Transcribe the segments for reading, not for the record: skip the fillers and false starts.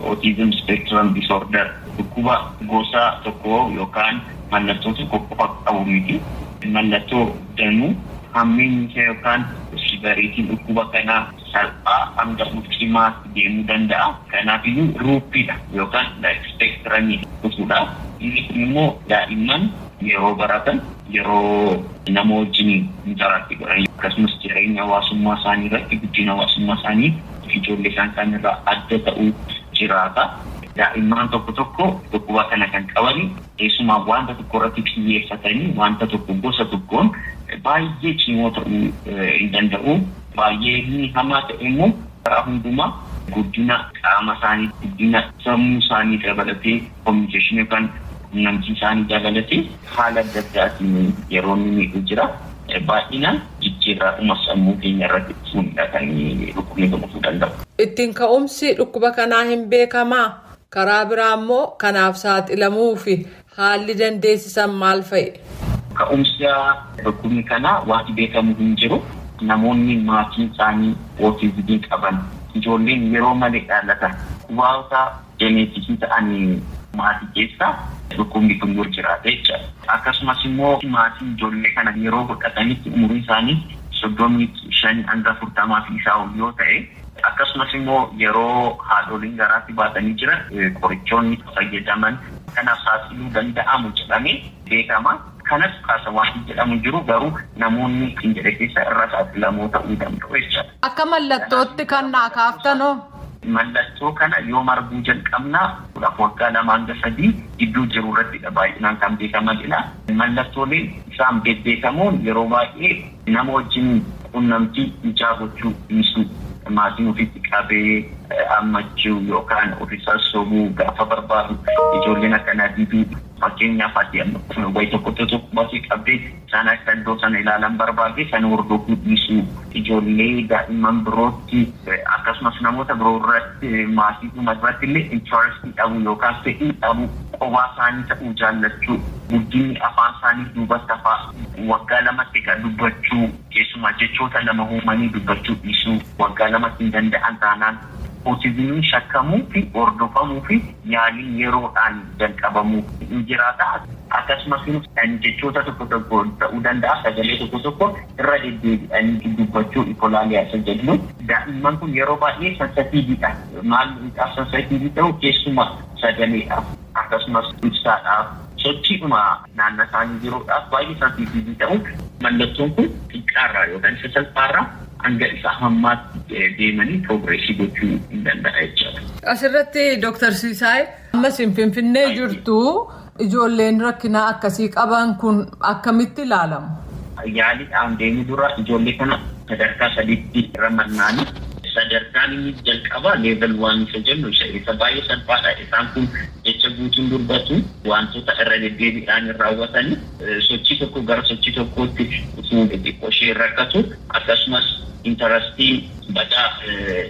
Autism Spectrum Disorder dhukkuba gosa tokko yookaan mallattoo tokko qofa qabu miti. Mallattoo danuu hammeenyi isaa yookaan severityn dhukkuba kanaa salphaa hanga cimaatti deemuu danda'a. Kanaafiyyuu groupiidha yookaan spectrumii dhufuudha. Inni kun immoo daa'imman yeroo baratan, yeroo nama wajjin interact godhan, akkasumas jireenya hawaasummaa isaanii irratti, guddina hawaasummaa isaanii ijoollee isaan kaan irraa adda ta'uu jiraata. Daa'imman tokko tokko dhukkuba kana kan qaban keessumaa wanta tokko irratti xiyyeeffatanii wanta tokko gosa tokkoon baay'ee cimoo ta'uu hin danda'u. Baay'ee inni hamaa ta'e immoo karaa hundumaa guddina qaama isaanii, guddina sammuu isaanii dabalatee, communicationii yookaan quunnamtii isaanii dabalatee haala adda addaatiin yeroo inni miidhu jira. Baay'inaan jijjiirraadhuma sammuu keenya irratti dhufuudha kan dhukkubni kun dhufuu danda'u. Ittiin ka'umsi dhukkuba kanaa hin beekamaa? Karaa biraa immoo kanaaf saaxilamuu fi haalli dandeessisan maal fa'i? Ka'umsa dhukkubni kanaa wanti beekamu hin jiru. Namoonni maatiin isaanii autismii qaban, ijoolleen yeroo malee dhalatan, dhukkuboota geneticii ta'anii maatii keessa dhukkubni kun yoo jiraate jechaadha. Akkasumas immoo maatiin ijoollee kana yeroo godhatanitti umuriin isaanii 35 hanga 40 fi isaa ol yoo ta'e, akkasumas immoo yeroo haadholiin garaatti baatanii jiran qorichoonni fayyadaman kanaaf saaxiluu danda'amu jedhamee beekama. Kanas kaasa wanti jedhamu jiru, garuu namoonni hin jedhe keessa irra saaxilamoo ta'uu danda'u jechaadha. Akka mallattootti kan naa kaaftanoo? Mallattoo kana yoo arguu jalqabnaa waggaa 2 hanga 3 gidduu jiru irrattidha baay'inaan kan beekamanidha. Mallattooleen isaan bebbeekamoon yeroo baay'ee nama wajjin quunnamtii ijaa gochuu dhiisuu, maatiin ofitti qabee hammachuu yookaan ofi sassoobuu gaafa barbaadu, ijoolleen akkanaa diduu. Fakkeenyaaf, ati wayi tokko tokko basii qabdee isaan akka iddoo sana ilaalan barbaade sana hordofuu dhiisuu, ijoollee daa'imman birootti akkasumas namoota biroo irratti, maatii irratti illee interestii dhabuu yookaan fedhii dhabuu, qobaa isaanii ta'uu jaallachuu, guddinni afaan isaanii duubatti hafaa, waggaa 2tti egaa dubbachuu, keessumaa jechoota lama uumanii dubbachuu dhiisuu waggaa 2tti hin danda'an taanaan autismiin shakkamuu fi hordofamuu fi yaaliin yeroodhaan jalqabamuu hin jiraata. Akkasumas jechoota tokko tokko ta'uu danda'a, sagalee tokko tokko irra deddeebi'anii dubbachuu, echolalia isa jennu. Daa'imman kun yeroo baay'ee sensitiveiidha. Maaliidhaaf sensitive ta'u? Keessumaa sagaleedhaaf, akkasumas ibsaadhaaf, sochiidhuma naannoo isaanii jiruudhaaf baay'ee sensitive ta'u. Mallattoon kun xiqqaarraa yookaan isa salphaarraa hanga isa hammaatti deemanii progressii gochuu hin danda'a jechuudha. Asirratti, Dooktar Siisaay, ammas hin Finfinnee jirtu, ijoolleen rakkina akkasii qaban kun akkamitti ilaalamu? Yaaliidhaan deemuu dura ijoollee kana sadarkaa sadiitti ramadnaani. Sadarkaan inni jalqaba level one isa jennu isa baay'ee salphaadha. Isaan kun jecha guutuun dubbatu, wantoota irra deddeebiidhaan hin raawwatani. Sochii tokko gara sochii tokkootti dhufuu xixiqqoo ishee rakkatu, akkasumas interestii badaa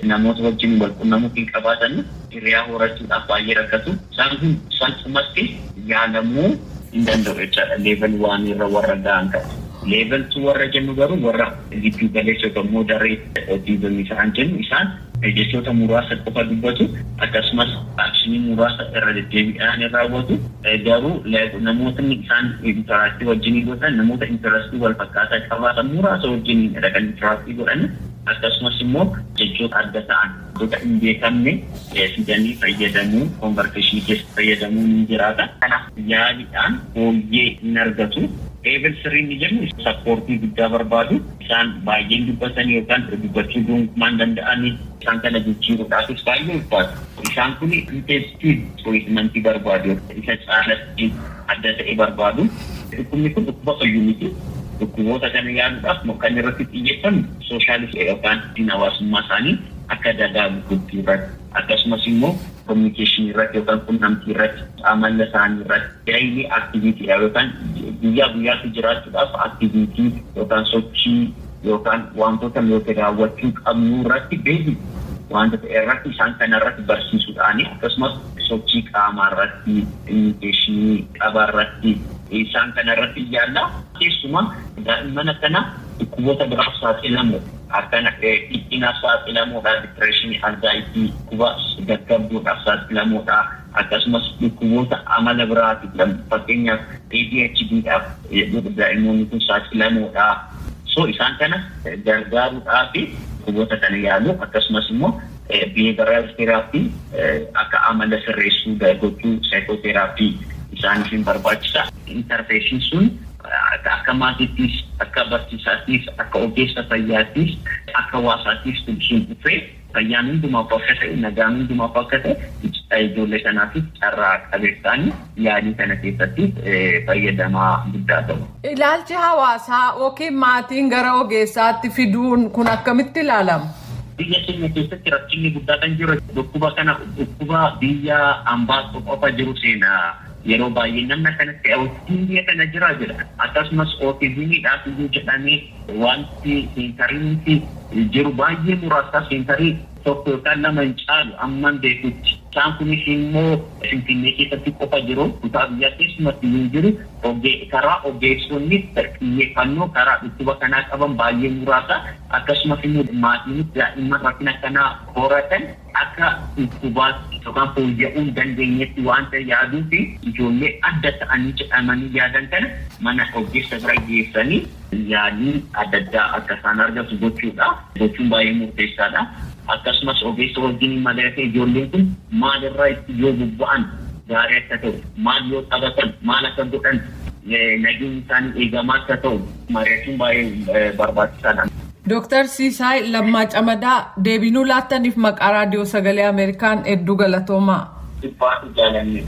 namoota wajjin wal qunnamuu hin qabaatan, hiriyaa horachuudhaaf baay'ee rakkatu. Isaan kun salphumatti yaalamuu hin danda'u jechaadha level one irra warra ga'an qabu. Level two warra jennu garuu warra giddu galeessa yookaan moderate autism isaan jennu, isaan jechoota muraasa qofa dubbatu, akkasumas actionii muraasa irra deddeebi'aan hin raawwatu, garuu namootni isaan interactii wajjin godhan namoota interestii wal fakkaataa qabaatan muraasa wajjin kan interactii godhan, akkasumas immoo jechoota adda ta'an, wantoota hin beekamne fidanii fayyadamuu, conversationii keessa fayyadamuu ni jiraata. Kanaaf yaaliidhaan fooyyee hin argatu. Level three inni jennu supportii guddaa barbaadu. Isaan baay'een dubbatanii yookaan dubbachuu gonkumaa hin danda'anii, isaan kana jijjiiruudhaafis baay'ee ulfaatu. Isaan kun intensive treatmentii barbaadu. Isa caalatti adda ta'e barbaadu. Dhukkubni kun dhukkuba fayyuu miti. Dhukkuboota kana yaaluudhaaf kan irratti xiyyeeffannu social yookaan hawaasummaa isaanii akka dagaagu gochuu irratti, akkasumas immoo communicationii irratti yookaan qunnamtii irratti, amala isaanii irratti, daily activity yookaan guyyaa guyyaatti jiraachuudhaaf activity yookaan sochii yookaan wantoota nuti raawwachuu qabnu irratti, basic wanta ta'e irratti, isaan kana irratti barsiisuudhaani, akkasumas sochii qaamaa irratti, imitationii qabaa irratti, isaan kana irratti yaalla. Keessumaa daa'imman akkana dhukkuboota biraaf saaxilamu. Akkana dhiphinaaf saaxilamuudha, dipireeshinii, anzaayitii, dhukkuba gaggabduudhaaf saaxilamuudha. Akkasumas dhukkuboota amala biraatiif, fakkeenyaaf ADHDdhaaf daa'immoonni kun saaxilamuudha. So isaan kana gargaaruudhaaf dhukkuboota kana yaalu, akkasumas immoo behavioral therapy, akka amala sirreessuu gochuu, psychotherapy isaaniif hin barbaachisa. Intervention sun akka maatiittis, akka barsiisaattis, akka ogeessa fayyaattis, akka hawaasaattis sun dhufee fayyaan hundumaaf akka ta'e, nagaan hundumaaf akka ta'e, ijoollee kanaafis carraa qabeessaan yaalii kana keessatti fayyadamaa guddaa ta'u. Ilaalchi hawaasaa yookiin maatiin gara ogeessaatti fiduun kun akkamitti ilaalama? Biyya keenya keessatti rakkinni guddaa kan jiru dhukkuba kana dhukkuba biyya ambaa qofa jiru seenaa. Yeroo baay'ee namni akkanatti autism biyya kana jira jedha. Akkasumas ootizimiidhaaf iyyuu jedhamee wanti seentariin jiru baay'ee muraasa, seentarii tokko yookaan lama hin caalu amman beekutti. Isaan kunis immoo Finfinnee keessatti qofa jiru, kutaa biyyaa keessumatti hin jiru. Karaa ogeessonni xiyyeeffannoo karaa dhukkuba kanaa qaban baay'ee muraasa. Akkasumas immoo maatiin daa'imman rakkina kanaa horatan akka dhukkubaatti yookaan fooyya'uu hin dandeenyetti waanta yaaduu fi ijoollee adda ta'anii jedhamanii yaadan kana mana ogeessa bira geessanii yaalii adda addaa akka isaan argatu gochuudha. Gochuun baay'ee murteessaadha. Akkasumas ogeessa wajjin mari'atee ijoolleen kun maalirraa itti yoo bobba'an gaarii akka ta'u, maal yoo taphatan, maal akka godhan, nageenyi isaanii eegamaa akka ta'u mari'achuun baay'ee barbaachisaadha. Dooktar Siisaay Lammaa Camadaa, deebinuu laattaniif maqaa Raadiyoo Sagalee Ameerikaan hedduu galatoomaa. Dhibbaa jaalanne.